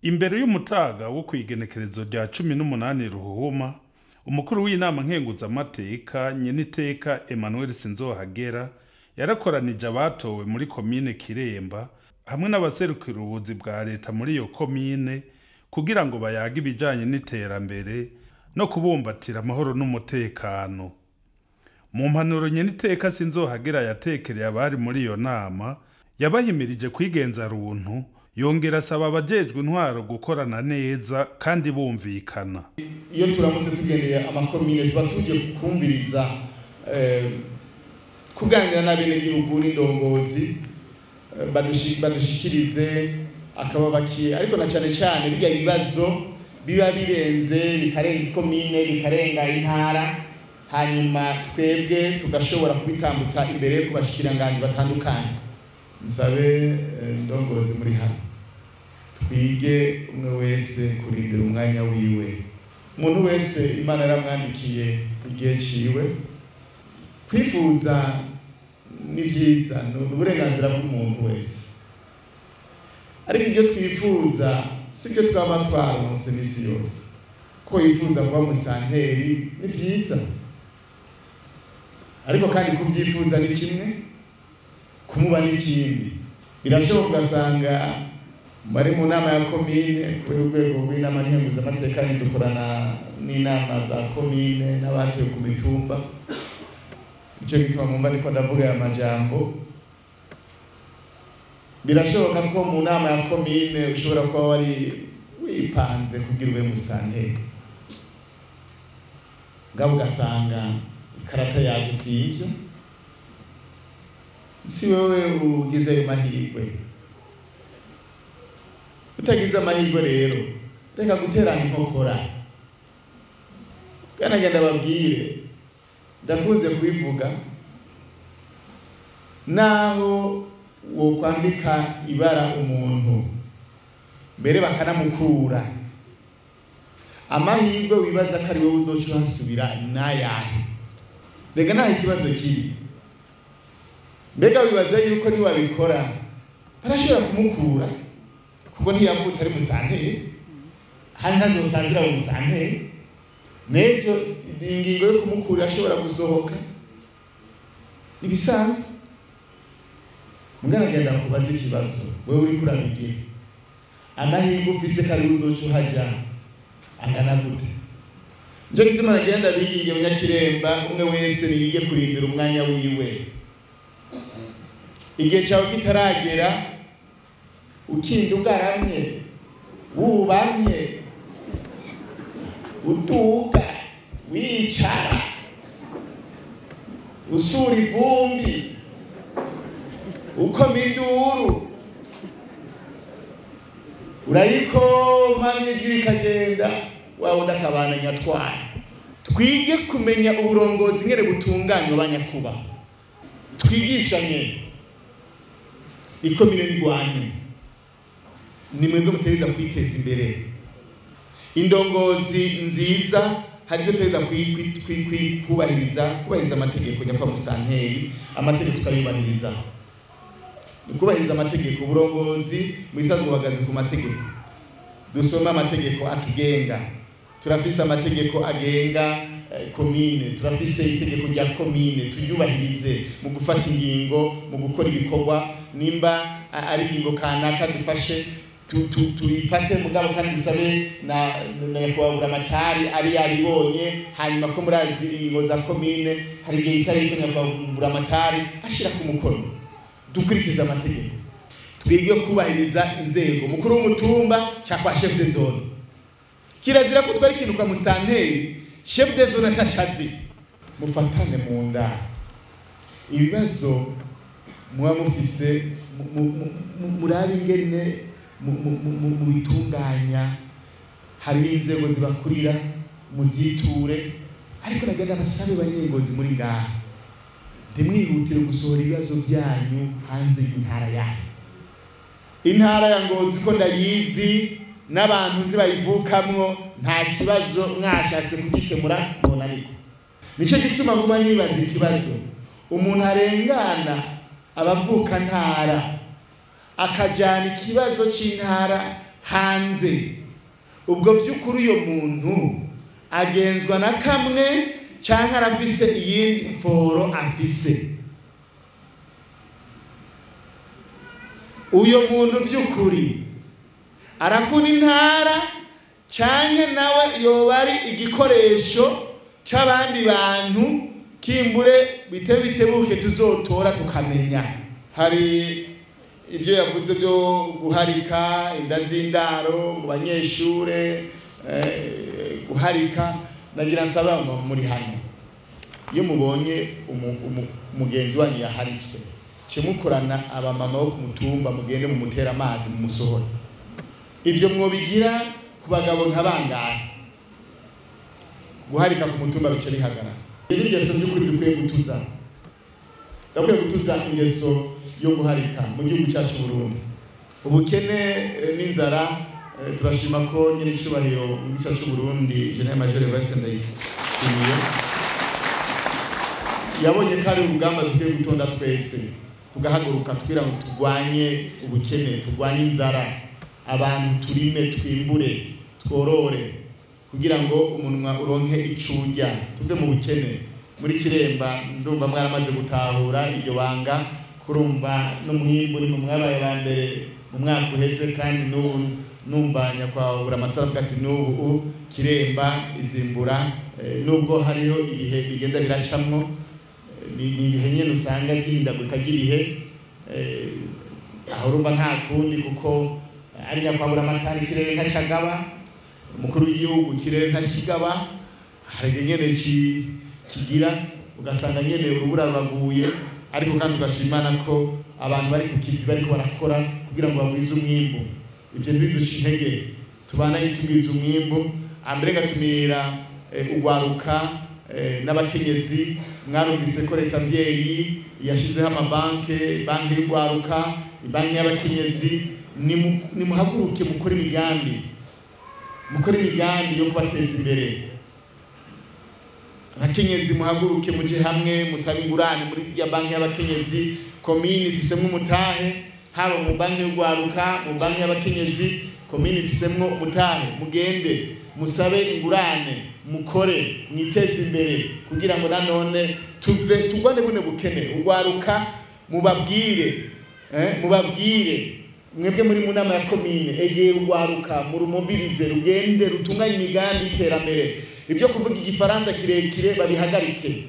Imbere y'umutaga wo kw'igenekerezo rya 18 Ruhuhuma, umukuru w'inama nkenguzamateka nyeniteka Emmanuel Sinzohagera yarakoranije abatowe muri komine Kiremba hamwe n'abaserukira ubuzi bwa leta muri iyo komine kugira ngo bayage ibijanye n'iterambere no kubumbatira amahoro n'umutekano. Mu mpanuro nyeniteka Sinzohagera yatekereye abari muri iyo nama, yabahimirije kwigenza runtu, yongera asaba abajejwe intwaro gukorana neza kandi bumvikana. Iyo turamutse tugendeye amakomine tuba tuje kumviriza, kuganira n'abenegihugu n'indongozi, badushikirize akababakiye, ariko na cane cane bijya bibazo biba birenze bikarenga ikomine bikarenga intara, hanyuma twebwe tugashobora kubitambutsa imbere ku bashikiranganje batandukanye. Nsabe ndongozi muri hano twige umwe wese kurindira umwanya wiwe. Umuntu wese Imana yaramwandikiye igihe ciwe. Kwifuza ni vyiza, ni uburenganzira bw'umuntu wese, ariko ibyo twifuza si byo twaba twaronse imisi yose. Ko wifuza kuba musanteri ni vyiza, ariko kandi kubyifuza ni kimwe, kumuba ni ikindi. Birashoboka ugasanga bari mu nama ya komine, kubera urwego rw'inama nkenguzamateka dukorana n'inama za komine n'abatuye ku mitumba, icyo gituma mwumva niko ndavuga aya majambo. Birashoboka ko mu nama ya komine ushobora kuba wari wipanze kugira ube musanteri, ngabo ugasanga ikarata yagusivye, si wewe ugize ayo mahirwe. Utagize amahirwe rero reka guterana inkokora. Kandi babwire, ndakunze kubivuga, naho wokwambika ibara umuntu mbere bakanamukura, amahirwe wibaza ko ari wowe uzoca uhasubira nayahe? Rega naho ikibazo kiri, mbega wibaza yuko niwabikora barashobora kumukura, kuko ntiyavutse ari musanteri, hari ntazosangira mu musanteri, n'ejo ingingo yo kumukura ashobora gusohoka, ibisanzwe. Mugana genda kubaza ikibazo, wewe uri kurabigira, amahirwe ufise ko ari uzoca uhaja angana gute? Nico gituma nagenda biginge Munyakiremba, umwe wese niyige kurindira umwanya wiwe. Igihe cawe kitaragera ukinda ugaramye, wubamye, uduga, wicara, usura ivumbi, ukoma induru, urayikoma n'ijwi rikagenda, wawundi akabana nyatwara. Twige kumenya uburongozi ngere butunganywa banyakuba, twigishanye. Ikomine n'igwanyu ni mwebwe mutegereza kwiteza imbere. Indongozi nziza hari ibyo tutegereza kubahiriza amategeko. Nyakubahwa musanteri, amategeko tukayubahiriza, kubahiriza amategeko. Uburongozi mu isanzwe buhagaze ku mategeko. Dusome amategeko atugenga. Turafise amategeko agenga komine, turafise itegeko rya komine, tuyubahirize mu gufata ingingo, mu gukora ibikorwa. Nimba ari ingingo kanaka dufashe, tuyifate mugabo kandi dusabe na nyakubahwa Buramatari ari yabibonye. Hanyuma ko murazi ingingo za komine hari igihe bisaba yuko nyakubahwa Buramatari ashira ku mukono. Dukurikize amategeko, twige kubahiriza inzego. Mukuru w'umutumba cyangwa chef de zone, kirazira ko twari ikintu kwa musanteri, chef de zone atacazi. Mufatane mu nda, ibibazo muba mufise murabe ingene mubitunganya. Hariho inzego zibakurira, muziture. Ariko nagenda basabe banyengozi muri ngaha, ntimwihutire gusohora ibibazo byanyu hanze y'intara yanyu. Intara ya Ngozi ko ndayizi n'abantu nzi bayivukamwo, nta kibazo mwashatse kugikemura nonanirwa. Nico gituma nguma nibaza ikibazo, umuntu arengana abavuka ntara akajana ikibazo c'intara hanze. Ubwo by'ukuri uyo muntu agenzwa na kamwe canke arafise iyindi mforo afise? Uyo muntu by'ukuri arakunda intara canke nawe yoba ari igikoresho c'abandi bantu kimbure bite bitebuke tuzotora tukamenya. Hari ibyo yavuze byo guharika inda z'indaro mu banyeshure, guharika. Nagira nsaba muri hano, iyo mubonye umugenzi wanyu yaharitswe, ce mukorana abamama bo ku mutumba, mugende mu mutera amazi mu musohora. Ivyo mwobigira ku bagabo nka bangahe? Guharika ku mutumba bice bihagarara. Ingeso by'ukuri dukwiye gutuza, dukwiye gutuza ingeso yo guharika mu gihugu cyacu Burundi. Ubukene n'inzara, turashima ko nyine icubahiro mu gihugu cyacu Burundi General Major Evariste Ndayishimiye yabonye ko ari urugamba dukwiye gutonda twese, tugahaguruka twira ngo turwanye ubukene, turwanye inzara, abantu turime, twimbure, tworore kugira ngo umunwa uronke icurya, tuve mu bukene. Muri Kiremba ndumva mwaramaze gutahura iryo banga, kurumva n'umwimbu ni mu mwabaye ba mbere mu mwaka uheze, kandi n'ubu numva nyakwa Buramatari avuga ati n'ubu Kiremba izimbura, nubwo hariho ibihe bigenda biracamwo, ni ibihe nyene usanga byihindagurika ry'ibihe, aho urumva nta kundi kuko ari nyakwa Buramatari ikirere ntacagaba, umukuru w'igihugu ikirere ntakigaba, hari nyene kigira ugasanga nyene urubura ruraguye, ariko kandi ugashimana ko abantu bari ku kivi bariko barakora kugira ngo bagwize umwimbu. Ibyo ntibiduca intege, tubanaye tugwiza umwimbu. Ambere gatumira ugwaruka n'abakenyezi. Mwarumvise ko leta mvyeyi yashizeho amabanke, banki y'ugwaruka, banki y'abakenyezi. Nimuhaguruke mukore imigambi, mukore imigambi yo kubateza imbere. Abakenyezi muhaguruke muje hamwe musabe ingurane muri rya banki y'abakenyezi. Komine ifisemwo umutahe, haba mu banki y'ugwaruka, mu banki y'abakenyezi, komine ifisemwo umutahe. Mugende musabe ingurane, mukore mwiteze imbere kugira ngo nanone tuve tugwane bune bukene. Ugwaruka mubabwire, mubabwire mwebwe muri mu nama ya komine, egera ugwaruka murumobirize, rugende rutunganye imigambi y'iterambere. Ibyo kuvuga igifaransa kirekire babihagarike.